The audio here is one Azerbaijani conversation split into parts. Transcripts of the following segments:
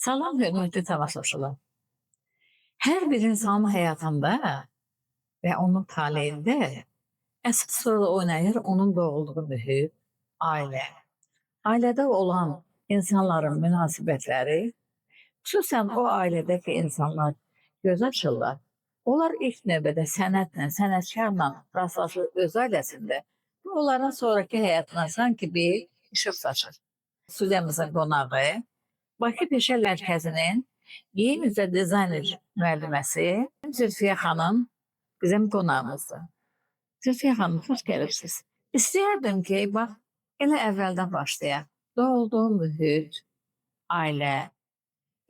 Salam hörmətli tamaşaçılar. Hər bir insanın həyatında və onun taleyində əsas rol oynayır onun doğulduğu mühit, ailə. Ailədə olan insanların münasibətləri, xüsusən o ailədəki insanlar göz açırlar. Onlar ilk növbədə sənətlə, sənətkarla rastlaşır öz ailəsində. Bu onların sonraki həyatına sanki bir işıq saçır. Studiyamızın qonağı Bakı Peşə Mərkəzinin geyim üzrə dizayner müəlliməsi Zülfiyə xanım bizim qonağımızdır. Zülfiyə xanım, xoş gəlibsiz. İstəyərdim ki, bax, elə əvvəldən başlayaq. Doğulduğu mühit, ailə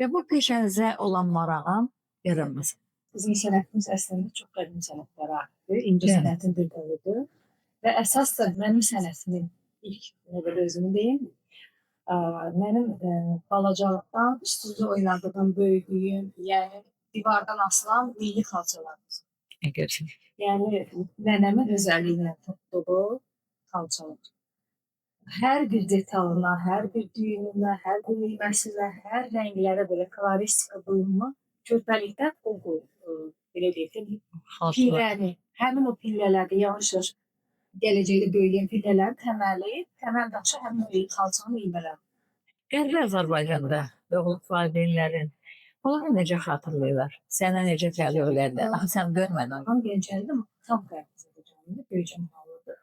və bu peşənizə olan marağın yaranması. Bizim sənətimiz əslində çox qədim sənətlərə aiddir. İncə Bəli. sənətin bir dalıdır. Və əsas da mənim sənətimin ilk növbədə özümü deyim. Mənim balacalıqdan üstündə oynadığım, böyüdüyüm, yəni divardan asılan milli xalçalarımız. Görüşürüz. Yəni nənəmin öz əli ilə toxuduğu xalçalar. Hər bir detalına, hər bir düyününə, hər bir ilməsinə, hər rənglərə belə koloristika buyumuna körpəlikdən o qoyub, belə deyək də, Xalçalar. piləni, həmin o pillələrdə yavaş-yavaş gələcəkdə böyüyən pillələrin təməli, təməl daşı həmin o xalçanın ilmələri. Qərbi Azərbaycanda doğulub valideynlərin onları necə xatırlayırlar? Sənə necə təliqlərdə? Axı sən görmədin. Tam Gəncəlidim, tam Qərbi Azərbaycanlı, Göyçə mahallıdır.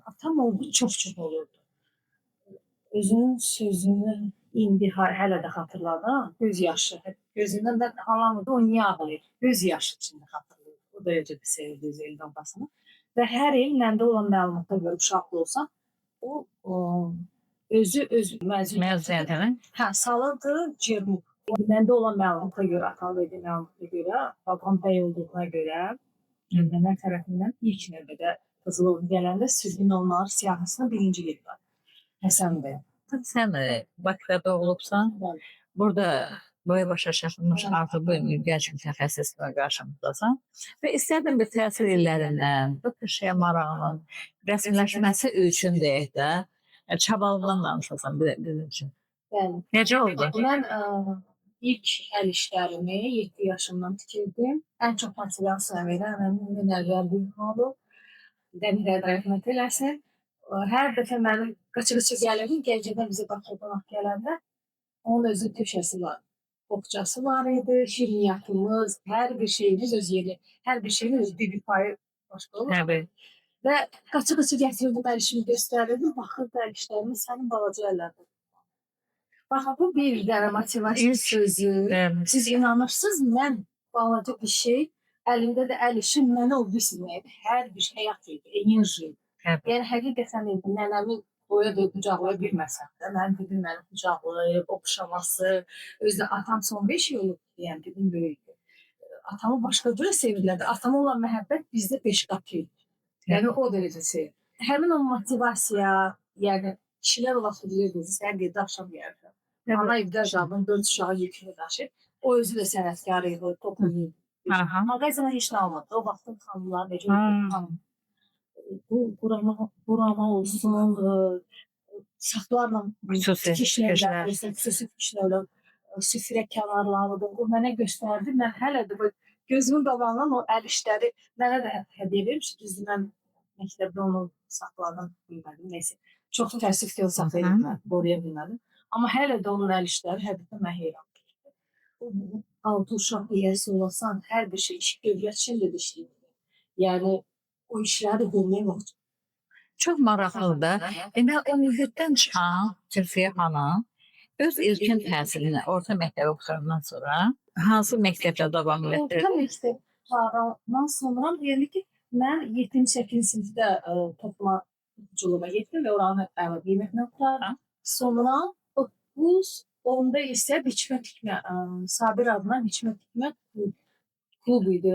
Atam oldu, çox-çox olurdu. Özünün sözünü indi hələ də xatırladım. Göz yaşı. Gözündən mən halamı o niyə ağlayır? Göz yaşı içində xatırlayır. O dərəcədə sevirdi öz eldən babasını. Və hər il məndə olan məlumata görə uşaq da olsam, o özü öz məzun Məzuniyyətini. Hə, salırdı Cernuk. Məndə olan məlumata görə, atamın verdiyi məlumata görə, babam bəy olduğuna görə ermənilər tərəfindən ilk növbədə Qızıl Ordu gələndə sürgün olmalar siyahısına birinci yeri var. Həsən bəy. Sən Bakıda doğulubsan. Bəli. Burada boya başa çatmış Bəli. artıq bu gənc mütəxəssislə qarşımızdasan. Və istərdim bir təhsil illərindən, bu peşəyə marağının rəsmiləşməsi üçün deyək də, çabalından danışasan bizim üçün. Bəli. Necə oldu? Mən ilk əl işlərimi 7 yaşımdan tikirdim. Ən çox motivasiya verən mənim Münəvvər olub. Dəmirəl rəhmət eləsin. Hər dəfə mənim qaça-qaça gəlirdim, Gəncədən bizə Bakıya qonaq gələndə onun özü töşəsi var. Boğçası var idi, şirniyyatımız, hər bir şeyimiz öz yeri, hər bir şeyin öz bir payı başqa olur. Təbii. Və qaça-qaça gətirirdim, əl işimi göstərirdim, baxırdı əl işlərimi sənin balaca əllərin. Bax, bu bir dənə motivasiya sözü. Bəli. Siz inanırsınız, mən balaca bir şey, əlimdə də əl işi mənə o bilməyib. Hər bir həyat idi, enerji idi. Təbii. Yəni həqiqətən idi, nənəmi doya-doya qucaqlaya bilməsəm də, mənim dedim məni qucaqlayıb, oxşaması, özü də atam son 5 il olub, yəni dedim böyükdür. Atamı başqa cürə sevirdilər. Atama olan məhəbbət bizdə 5 qat idi. Yəni o dərəcə sevir. Həmin o motivasiya, yəni kişilər o vaxt bilirdiniz, səhər 7 axşam gəlirdi. Ana evdə uşağın 4 uşağı yükünü daşıyır. O özü də sənətkar idi, toxuyurdu. Mağazana heç nə almadı. O vaxtın xanımlar necə oldu? Bu qurama olsun, saxlarla Xüsusi tikişlərlə, tikişlər. olsun, xüsusi tikişlərlə, süfrə kənarlarıdır. O mənə göstərdi. Mən hələ də bu gözümün qabağından o əl işləri mənə də hədiyyə vermişdi. Düzdür, mən məktəbdə onu saxladım, bilmədim. Neysə. Çox təəssüf ki, o saxlaya bilmədim, qoruya bilmədim. Amma hələ də onun əl işləri həqiqətən mənə heyran edir. O altı uşaq yiyəsi olasan, hər bir şey iş dövlət işində də işləyir. Yəni o işləri görmək vaxt. Çox maraqlıdır da. Demək, o mühitdən çıxan Zülfiyə xanım öz ilkin təhsilini orta məktəbi qurtarandan sonra hansı məktəbdə davam etdirdi? Orta məktəb qurtarandan sonra yəni ki, mən 7-8-ci sinifdə toxuma toxuculuğa getdim və oranı əla qiymətlə qurtardım. Sonra 9 onda isə biçmə tikmə, Sabir adına biçmə tikmə klub idi.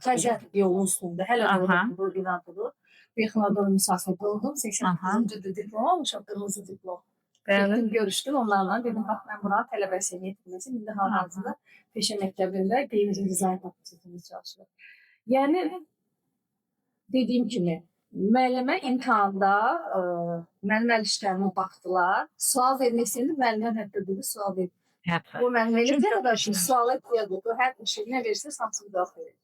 Xəzər yolun üstündə. Hələ də orada bu bina durur. Bu yaxınlarda orada müsafirdə oldum. 89-cu diplom almışam, qırmızı diplom. Getdim, görüşdüm onlarla. Dedim, bax, mən buranın tələbəsiyəm, yetimləsiyəm. İndi hal-hazırda peşə məktəbində geyim dizayn fakültəsində çalışıram. Yəni, dediyim kimi, müəllimə imtahanda mənim əl işlərimə baxdılar. Sual vermək istəyirdim, müəlliməm hətta dedi, sual ver. Hətta. Bu mənim elə Çünki bir qədər suala ehtiyac yoxdur. Hər bir şey nə versə hamısını cavab verir.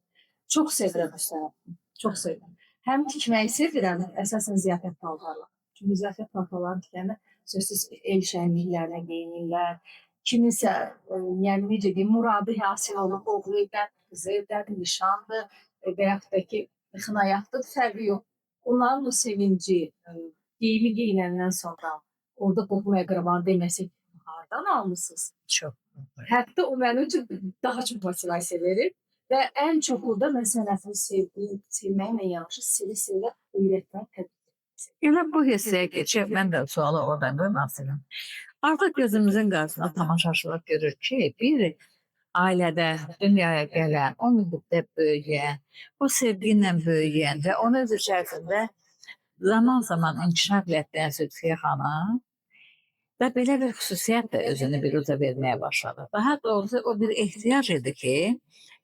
Çox sevirəm bu sənəti. Çox sevirəm. Həm tikməyi sevirəm, əsasən ziyafət paltarları. Çünki ziyafət paltarlarını tikəndə sözsüz el şənliklərinə geyinirlər. Kiminsə, yəni necə deyim, muradı hasil olur, oğlu evdən, qızı evdən, nişandır və yaxud da ki, xınayatdır, fərqi yox. Onların o sevinci, geyimi geyinəndən sonra orada qohum əqrabanın deməsi, hardan almısınız? Çox. Hətta o mənim üçün daha çox motivasiya verir və ən çoxu da mən sənətimi sevdiyim, sevməklə yanaşı sevə-sevə öyrətmək təbii. Elə bu hissəyə keçib, mən də sualı oradan qoymaq istəyirəm. Artıq gözümüzün qarşısında tamaşaçılar görür ki, bir ailədə dünyaya gələn, o mühitdə böyüyən, o sevgi ilə böyüyən və onu öz içərisində zaman-zaman inkişaf elətdirən Zülfiyə xanım və belə bir xüsusiyyət də özünü biruzə verməyə başladı. Daha doğrusu o bir ehtiyac idi ki,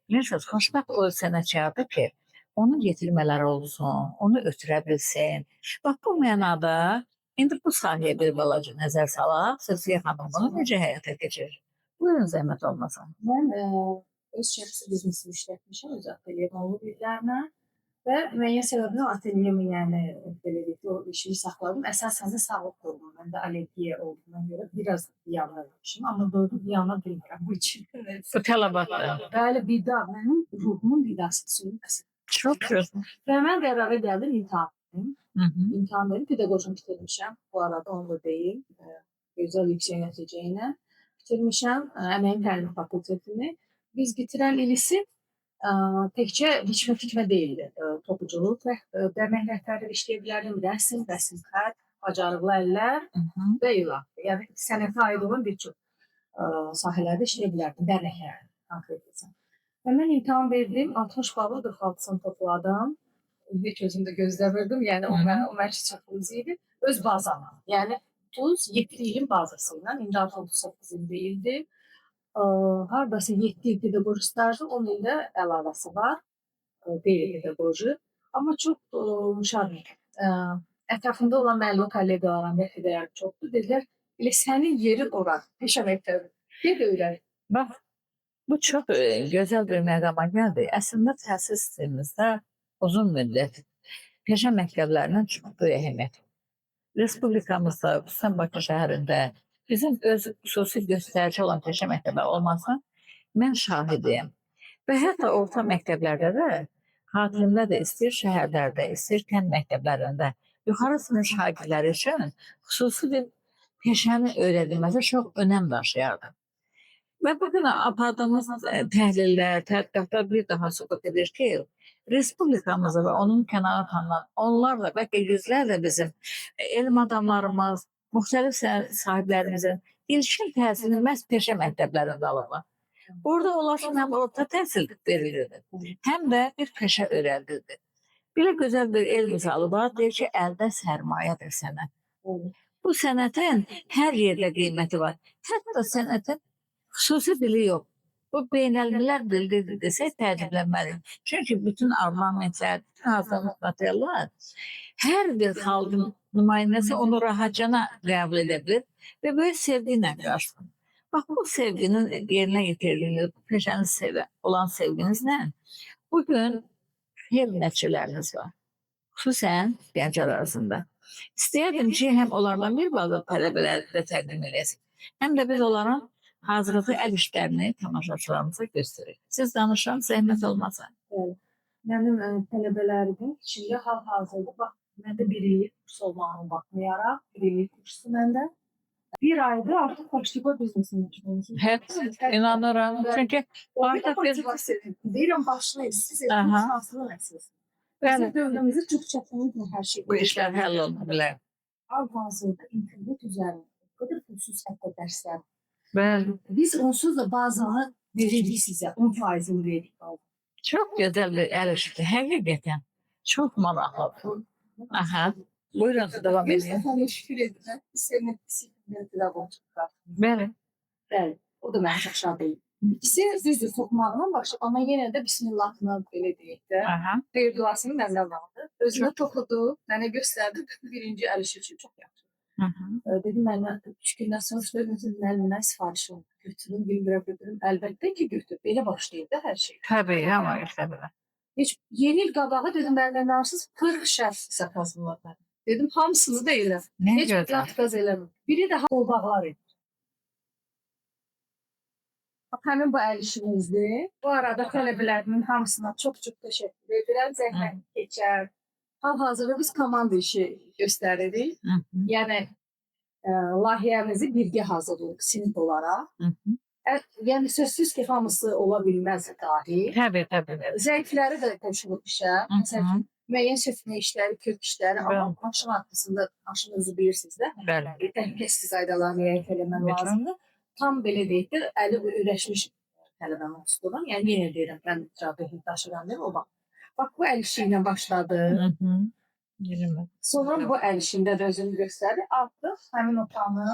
bilirsiniz, xoşbəxt o sənətkardır ki, onun yetirmələri olsun, onu ötürə bilsin. Bax bu mənada indi bu sahəyə bir balaca nəzər salaq, Zülfiyə xanım bunu necə həyata keçirir? Buyurun zəhmət olmasa. Mən öz şəxsi biznesimi işlətmişəm, öz atelyem olub illərlə və müəyyən səbəbdən atelyemi, yəni belə deyək də, o işimi saxladım. Əsasən də sağlıq qorumu. Məndə allergiya olduğuna görə biraz dayanırmışım, amma doğru dayana bilmirəm bu üçün. Bu tələbatdır. Bəli, qida mənim ruhumun qidası, suyun əsas. Çox gözəl. Və mən qərara gəldim imtahan. İmtahan verib pedaqojunu bitirmişəm. Bu arada onu da deyim. Gözəl yüksək nəticə ilə bitirmişəm əməyin təlim fakültetini. Biz bitirən ilisi təkcə biçmə tikmə deyildi. Toxuculuq, dərnək rəhbərliyi işləyə bilərdim, rəsm, rəsm xətt, bacarıqlı əllər və ilə. Yəni sənətə aid olan bir çox sahələrdə işləyə bilərdim, dərnəklərdə konkret desəm. Və mən imtahan verdim, 60 balla 46-sını topladım. Heç özüm də gözləmirdim. Yəni o mən üçün çox ümidli idi. Öz bazamla. Yəni 37 ilin bazasıyla, indi artıq 38 ildə ildi. Hardasa 7 il pedaqoji stajı, 10 ildə əlavəsi var. Qeyri pedaqoji. Amma çox şad. Ətrafımda olan müəllim kolleqalarım, rəfiqələrim çoxdur. Dedilər, elə sənin yerin ora, peşə məktəbi. Ged öyrən. Bax, bu çox gözəl bir məqama gəldi. Əslində təhsil sistemimizdə uzun müddət peşə məktəblərinin çox böyük əhəmiyyəti var. Respublikamızda, xüsusən Bakı şəhərində bizim öz xüsusi göstərici olan peşə məktəbi olması mən şahidiyəm. Və hətta orta məktəblərdə də, xatirimdə də istəyir şəhərlərdə, istəyir kənd məktəblərində yuxarı sinif şagirdləri üçün xüsusi bir peşənin öyrədilməsi çox önəm daşıyardı. Və bugün apardığımız təhlillər, tədqiqatlar bir daha sübut edir ki, Respublikamızda və onun kənara tanınan onlarla, bəlkə yüzlərlə bizim elm adamlarımız, müxtəlif sahiblərimizin ilkin təhsilini məhz peşə məktəblərində alıblar. Orada onlar üçün həm orta təhsil verilirdi, həm də bir peşə öyrədilirdi. Belə gözəl bir elm misalı var, deyir ki, əldə sərmayədir sənət. Bu sənətin hər yerdə qiyməti var. Hətta sənətin xüsusi dili yox. Bu beynəlmiləl dilidir desək təəccüblənməliyik. Çünki bütün ornamentlər, bütün hazırlıq materiallar hər bir xalqın nümayəndəsi onu rahatcana qəbul edə bilir və böyük sevgi ilə qarşılayır. Bax, bu sevginin yerinə yetirdiyiniz, bu peşəni olan sevginizlə bugün xeyli nəticələriniz var. Xüsusən gənclər arasında. İstəyərdim ki, həm onlardan bir balaca tələbələri də təqdim eləyəsiniz, həm də biz onların hazırlığı əl işlərini tamaşaçılarımıza göstəririk. Siz danışan zəhmət olmasa. Bəli. Mənim tələbələrimin içində hal-hazırda, bax, məndə bir illik kurs olmağına baxmayaraq, bir illik kursu məndə. Bir aydır artıq başlayıb biznesin məşğulsunuz. Hətta inanıram. Çünki artıq biz... Deyirəm, başlayın. Siz şanslı məsələsiniz. Bizim dövrümüzdə çox çətinliklə hər şey. Bu işlər həll oluna bilər. Hal-hazırda internet üzərində o qədər pulsuz hətta dərslər. Bəli. Biz onsuz da bazanı veririk sizə, 10%-ni veririk. Çox gözəl bir əl işidir. Həqiqətən çox maraqlıdır. Aha. Buyurun, davam edin. Bir dəfə şükür edirəm. Sənin psixikin pedaqoq çıxdı. Bəli. Bəli. O da məni çox şad eləyir. İkisi düzdür, toxumağına başlayıb, amma yenə də bismillahını belə deyək də. Xeyir duasını məndən aldı. Özünə toxudu, mənə göstərdi. Birinci əl işi üçün çox yaxşı. Hı -hı. Dedim məndən 3 gündən sonra dedim müəllimdən sifariş oldu. Götürün, bilmirəm, götürün. Əlbəttə ki, götür. Belə başlayır da hər şey. Təbii, amma işte belə. Heç yeni il qabağı dedim məndən arsız 40 şəxs zakazım var mənim. Dedim hamısını da elə. Nə Heç bir gözəl. atqaz eləmir. Biri də qolbaqlar idi. Bax, həmin bu əl işimizdir. Bu arada tələbələrimin hamısına çox-çox təşəkkür edirəm. Zəhmət keçər. Hal-hazırda biz komanda işi göstəririk. Hı -hı. Yəni layihəmizi birgə hazırlayırıq sinif olaraq. Hı -hı. Yəni sözsüz ki, hamısı ola bilməz dahi. Təbii, təbii. Zəifləri də qoşulub işə. Məsəl üçün müəyyən sökmə işləri, kök işləri, amma maşın arxasında, maşın özü bilirsiniz də, Bəli. təhlükəsizlik qaydalarına riayət eləmək Mütləq. lazımdır. Tam belə deyək də, əli öyrəşmiş tələbəmi tuturam. Yəni yenə deyirəm, mən cavabdehlik daşıram deyim, o bax. Bax bu əl işi ilə başladı. Hı -hı. Bilirəm. Sonra bu əl işində də özünü göstərdi. Artıq həmin otağını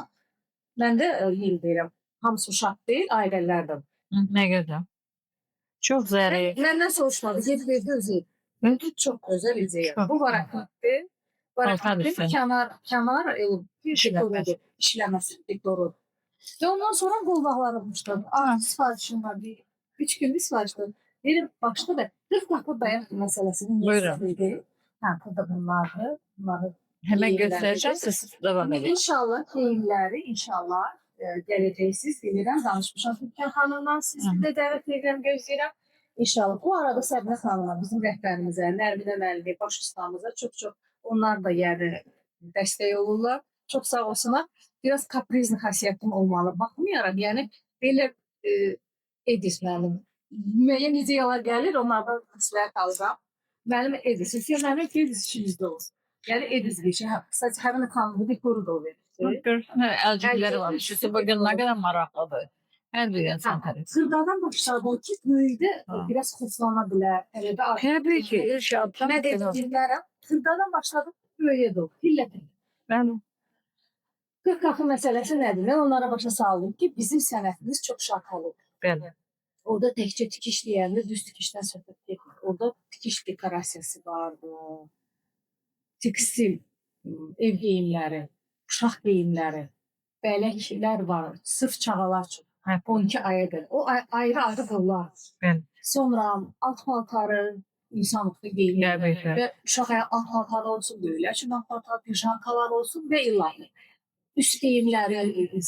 mən də yenə deyirəm, hamısı uşaq deyil, ailələr də. Hı, nə gözəl. Çox zərif. Məndən soruşmadı, gedib evdə özü. Hı? Çox gözəl ideya. Çox. Bu varaklıdır. Varaklıdır. Alternatif. Kənar İşləməsi. dekorudur. İşləməsi dekorudur. Və ondan sonra qolbaqları başladı. Artıq sifarişim var. Bir, 3 gündür sifariş var. Benim başda da 40 qapı dayaq məsələsinin Buyurun. idi. Hə, burada bunlardır. Bunları Həmən geyimlər göstərəcəm, dedi. siz davam edin. İnşallah geyimləri, inşallah gələcəksiniz. Bilirəm, danışmışam Türkan xanımla. Sizi də dəvət edirəm, gözləyirəm. İnşallah. Bu arada Səbinə xanıma, bizim rəhbərimizə, Nərminə müəllimə, baş ustamıza çox-çox onlar da yəni dəstək olurlar. Çox sağ olsunlar. Biraz kaprizli xasiyyətim olmalı. Baxmayaraq, yəni belə Edis mənim. Müəyyən ideyalar gəlir, onlardan məsləhət alıram. Mənim Edis, mənim Edis işimizdə olsun. Yəni Edis bir şey. Qısaca həmin xanımın dekoru da o verir. Bax, görürsən, hə, əlcikləri var. Şüsü bugün nə qədər maraqlıdır. Hər bir insan tərəfi. Xırdadan başladı ki, böyükdə Ha. biraz xoflana bilər. Tələbə artıq. Təbii ki, inşallah. Mən də bilmərəm. Xırdadan başladı, böyüyə doğru. Pillə-pillə. Bəli. 40 qapı məsələsi nədir? Mən onlara başa saldım ki, bizim sənətimiz çox şaxalıdır. Bəli. Orada təkcə tikiş deyəndə düz tikişdən söhbət getmir. Orada tikiş dekorasiyası vardı. Tekstil, ev geyimləri, uşaq geyimləri, bələklər var. Sırf çağalar üçün. Hə. 12 aya qədər. O ayrı-ayrı qollar. Bəli. Sonra alt paltarı, insanlıqda geyimlər Təbii ki. və uşaq alt paltarı olsun, böyüklər üçün alt paltarı, pijankalar olsun və ilahi. Üst geyimləri,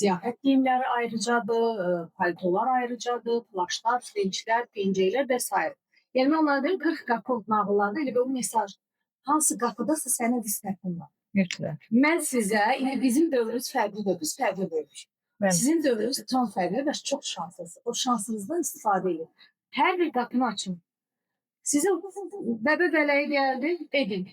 ziyafət geyimləri ayrıcadır, paltolar ayrıcadır, plaşlar, frençlər, pencəklər və s. Yəni mən onlara deyirəm 40 qapı nağıllarda elə bir o mesaj. Hansı qapıdasa sənin qismətin var. Mütləq. Mən sizə, indi bizim dövrümüz fərqlidir, biz fərqli böyümüşük. Bəli. Sizin dövrünüz tam fərqlidir və çox şanslısınız. O şansınızdan istifadə edin. Hər bir qapını açın. Sizə bəbə bələyi gəldi, edin.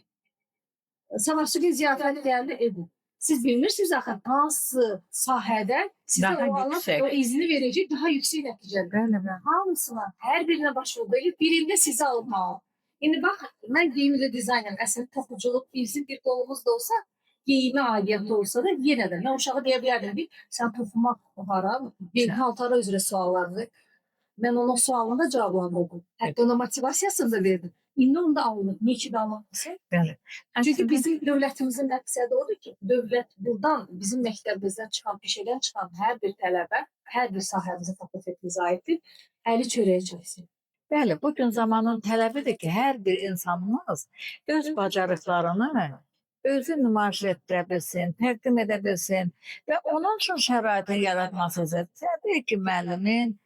Sabahçı gün ziyafəti gəldi, edin. Siz bilmirsiniz axı hansı sahədə sizə Daha o Allah yüksək. o izni verəcək, daha yüksək nəticələr. Bəli, bəli. Hamısına, hər birinə başvurdu. Birində sizi almalı. İndi bax, mən geyimli dizaynerim. Əslində toxuculuq bizim bir qolumuz da olsa, geyimə aidiyyatı olsa da yenə də mən uşağa deyə bilərdim ki, sən toxumaq hara, bir paltara üzrə suallardır. Mən onun sualını da cavablandırdım. Hətta ona motivasiyasını da verdim. İndi onu da alınır. Niyə ki də alınmasın? Bəli. Çünki bizim dövlətimizin məqsədi odur ki, dövlət buradan bizim məktəbimizdən çıxan, peşədən çıxan hər bir tələbə, hər bir sahəmizə, fakültetimizə aiddir, əli çörəyə çəksin. Bəli, bu gün zamanın tələbidir ki, hər bir insanımız öz bacarıqlarını özü nümayiş etdirə bilsin, təqdim edə bilsin və onun üçün şəraitin yaratması təbii ki, müəllimin,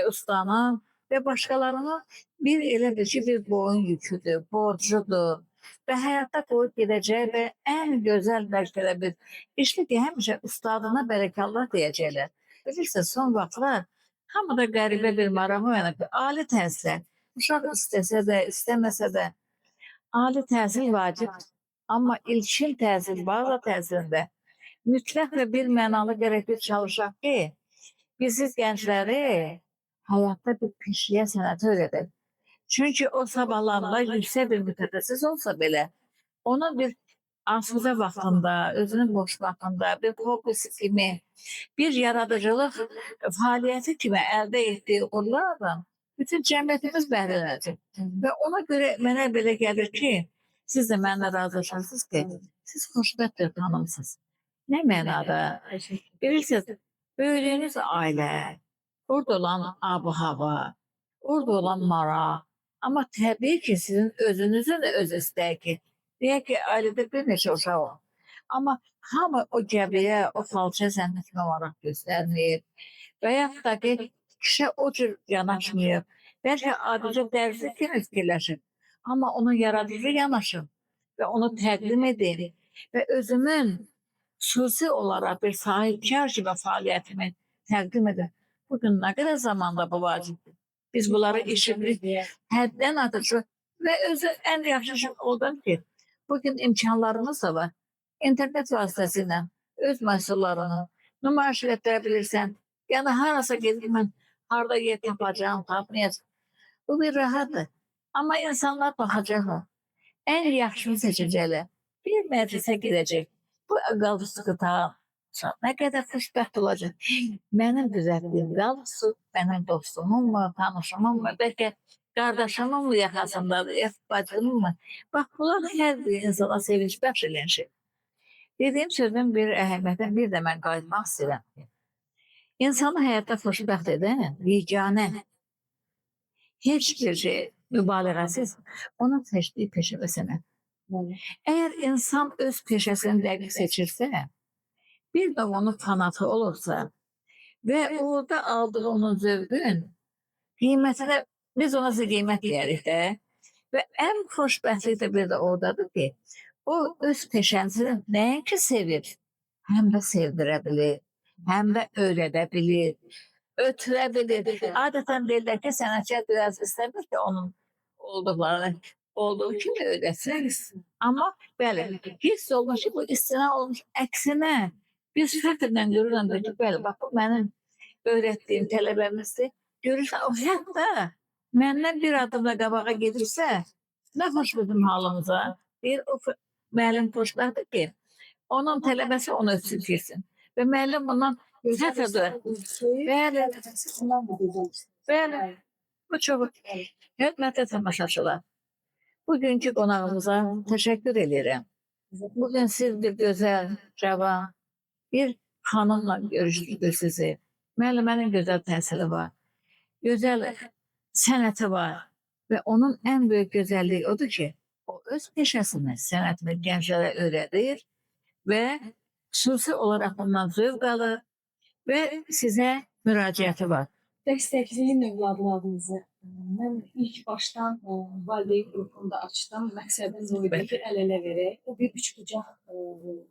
ustanın və başqalarının bir elə bil ki, bir boyun yüküdür, borcudur və həyatda qoyub gedəcəyi və ən gözəl bəlkə də bir işdir ki, həmişə ustadına bərəkallah deyəcəklər. Bilirsiniz, son vaxtlar hamıda qəribə bir maraq oyanıb ki, ali təhsilə uşaq istəsə də, istəməsə də ali təhsil vacibdir. Amma ilkin təhsil, baza təhsilində mütləq və bir mənalı gərək bir çalışaq ki, bizi gəncləri həyatda bir peşəyə sənəti öyrədək. Çünki o sabahlarında yüksək bir mütəxəssis olsa belə, onun bir asudə vaxtında, özünün boş vaxtında, bir hobbisi kimi, bir yaradıcılıq fəaliyyəti kimi əldə etdiyi uğurlarla bütün cəmiyyətimiz bəhrələnəcək. Və ona görə mənə belə gəlir ki, siz də mənimlə razılaşarsınız ki, siz xoşbəxt bir xanımsınız. Nə mənada? Bilirsiniz, böyüdüyünüz ailə, orada olan ab-hava, orada olan maraq, amma təbii ki, sizin özünüzün də öz istəyi ki, deyək ki, ailədə bir neçə uşaq var. Amma hamı o gəbiyə, o xalça sənətinə maraq göstərmir və yaxud da ki, kişi o cür yanaşmayıb. Bəlkə adicə dərzi kimi fikirləşir, amma onun yaradıcı yanaşır və onu təqdim edir və özümün xüsusi olaraq bir sahibkar kimi fəaliyyətimi təqdim edir. Bugün nə qədər zamanda bu vacibdir. Biz bunları işimiz həddən artıq və özü ən yaxşı şey odur ki, bugün imkanlarımız da var. İnternet vasitəsilə öz məhsullarını nümayiş etdirə bilirsən. Yəni harasa gedib mən harda yer tapacağam, tapmayacağam. Bu bir rahatdır. Amma insanlar baxacaqlar. Ən yaxşını seçəcəklər. Bir məclisə gedəcək. Bu qalstuku taxan nə qədər xoşbəxt olacaq. Mənim düzəltdiyim qalstuk mənim dostumun mu, tanışımın mı, bəlkə qardaşımın mı yaxasındadır, ya bacımın mı? Bax, bunlar hər bir insana sevinç bəxş edən şey. Dediyim sözün bir əhəmiyyətinə bir də mən qayıtmaq istəyirəm. İnsanı həyatda xoşbəxt edən yeganə heç bir şey mübaliğəsiz onun seçdiyi peşə və sənət. Əgər insan öz peşəsini dəqiq seçirsə, bir də onun fanatı olursa və orada aldığı onun zövqün qiymətinə, biz ona qiymət deyərik də və ən xoşbəxtlik də bir də oradadır ki, o öz peşəsini nəinki sevir, həm də sevdirə bilir, həm də öyrədə bilir, ötürə bilir. Adətən deyirlər ki, sənətkar biraz istəmir ki, onun olduqlarını olduğu kimi öyrətsin. Amma bəli, hiss olmuş ki, bu istina olmuş. Əksinə, biz fəxrlə görürəm ki, bəli, bax bu mənim öyrətdiyim tələbəmizdir. Görürsən, o hətta məndən bir addım da qabağa gedirsə, nə xoş bizim halımıza. Deyir, o müəllim xoşbəxtdir ki, onun tələbəsi onu ötsün girsin. Və müəllim bundan fəxr duyur. Bəli, bəli, bu çox hörmətli tamaşaçılar. Bugünkü qonağımıza təşəkkür edirəm. Bugün siz bir gözəl, cavan, bir xanımla görüşdük sizi. Müəllimənin gözəl təhsili var, gözəl sənəti var və onun ən böyük gözəlliyi odur ki, o öz peşəsini, sənətini gənclərə öyrədir və xüsusi olaraq bundan zövq alır və sizə müraciəti var. Dəstəkləyin övladlarınızı. Mən ilk başdan valideyn qrupunda açdım. Məqsədim o idi ki, əl-ələ verək. Bu bir üçbucaq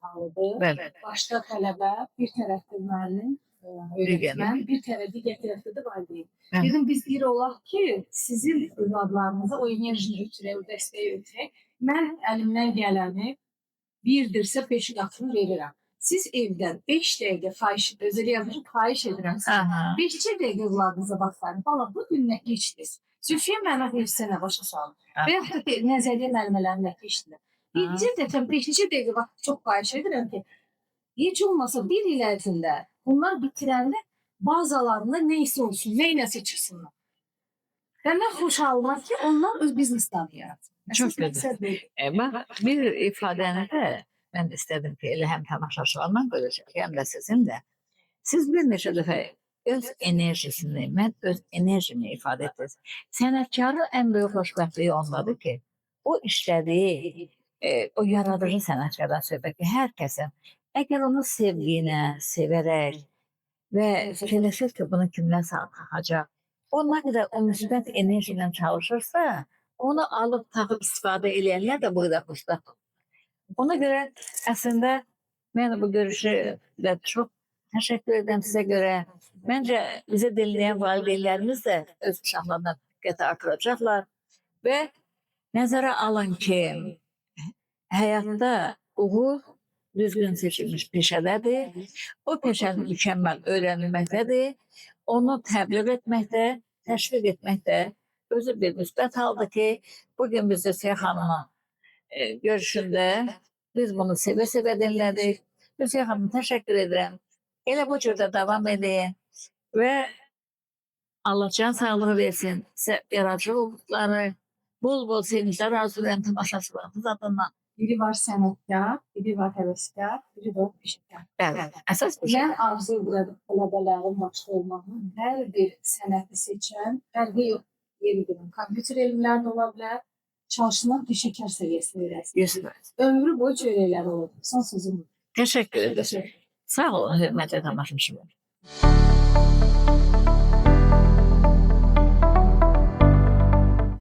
halıdır. Bəli. Başda tələbə, bir tərəfdə müəllim, öyrətmən, bir tərəfdə, digər tərəfdə də valideyn. Bəli. Dedim biz bir olaq ki, sizin övladlarınıza o enerjini ötürək, o dəstəyi ötürək. Mən əlimdən gələni birdirsə 5 qatını verirəm. Siz evdən 5 dəqiqə xahiş, özəl yazmışım, xahiş edirəm sizə. 5-cə dəqiqə övladınıza baxsayın. Bala, bu gün nə keçdiniz? Zülfiyə mənə versə nə başa salın. Və yaxud da ki, nəzəriyyə müəllimələrinə keçdilər. Birinci dəfə, 5-ci dəqiqə bax, çox xahiş edirəm ki, heç olmasa bir il ərzində bunlar bitirəndə bazalarında nə isə olsun, nə ilə çıxsınlar. Və mən xoşhalıram ki, onlar öz bizneslərini yaratsın. Çox Əsas gözəl. məqsəd bu. Bax, bir ifadəni də mən istədim ki, elə həm tamaşaçılarla bölüşək, həm də sizinlə. Siz bir neçə dəfə öz enerjisini, mən öz enerjimi ifadə etdiniz. Sənətkarın ən böyük xoşbəxtliyi ondadır ki, o işlədiyi, o yaradıcı sənətkardan söhbət ki, hər kəsin, əgər onu sevgiyinə, sevərək və fikirləşir ki, bunu kimlərsə taxacaq, o nə qədər o müsbət enerji ilə çalışırsa, onu alıb taxıb istifadə eləyənlər də bu qədər xoşbəxt olur. Ona görə əslində mən bu görüşü də çox təşəkkür edirəm sizə görə. Məncə bizi dinləyən valideynlərimiz də öz uşaqlarına diqqəti artıracaqlar və nəzərə alın ki, həyatda uğur düzgün seçilmiş peşədədir. O peşəni mükəmməl öyrənilməkdədir. Onu təbliğ etməkdə, təşviq etməkdə özü bir müsbət haldır ki, bugün biz Zülfiyə xanımın görüşündə biz bunu sevə-sevə dinlədik. Zülfiyə xanım, təşəkkür edirəm. Elə bu cür də davam edin və Allah can sağlığı versin. Sizə yaradıcı uğurları, bol-bol sevinclər arzu edirəm tamaşaçılarımız adından. Biri var sənətkar, biri var həvəskar, biri də peşəkar. Bəli, əsas bu. Mən arzu edirəm tələbələrin başda olmaqla hər bir sənəti seçən, fərqi yox, yeri deyirəm, kompüter elmləri də ola bilər, çalışılan peşəkar səviyyəsinə öyrətsin. 100%. Ömrü boyu çörəkləri olur. Son sözüm bu. Təşəkkür edirəm. Təşəkkür. Sağ olun, hörmətli tamaşaçılar.